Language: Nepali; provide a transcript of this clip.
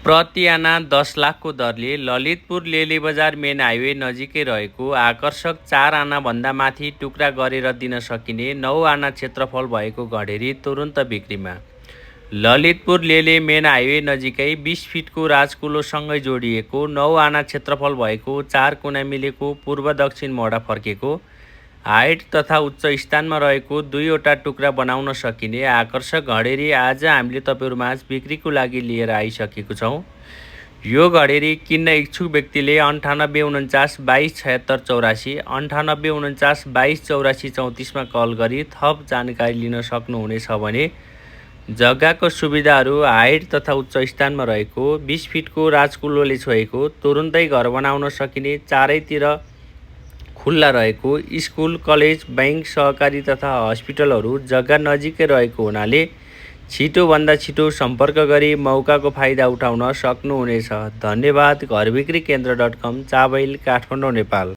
प्रति आना 10 लाखको दरले ललितपुर लेली बजार मेन हाइवे नजिकै रहेको आकर्षक 4 आनाभन्दा माथि टुक्रा गरेर दिन सकिने 9 आना क्षेत्रफल भएको घडेरी तुरुन्त बिक्रीमा। ललितपुर लेली मेन हाइवे नजिकै 20 फिटको राजकुलोसँगै जोडिएको 9 आना क्षेत्रफल भएको 4 कुना मिलेको पूर्व दक्षिण मोडा फर्केको हाइट तथा उच्च स्थानमा रहेको 2वटा टुक्रा बनाउन सकिने आकर्षक घडेरी आज हामीले तपाईहरुमाझ बिक्रीको लागि लिएर आइसकेको छौं। यो घडेरी किन्न इच्छुक व्यक्तिले 9849 22 76 84 9849 22 84 34 मा कल गरी थप जानकारी लिन सक्नुहुनेछ भने जग्गाको सुविधाहरू हाइट तथा उच्च स्थानमा रहेको 20 फिटको राजकुलोले छोएको तुरुन्तै घर बनाउन सकिने चारैतिर खुल्ला रहेको स्कुल कलेज बैंक सहकारी तथा हस्पिटलहरू जग्गा नजिकै रहेको हुनाले छिटोभन्दा छिटो सम्पर्क गरी मौकाको फाइदा उठाउन सक्नुहुनेछ। धन्यवाद। घरबिक्री केन्द्र.com, चाबहिल, काठमाडौँ, नेपाल।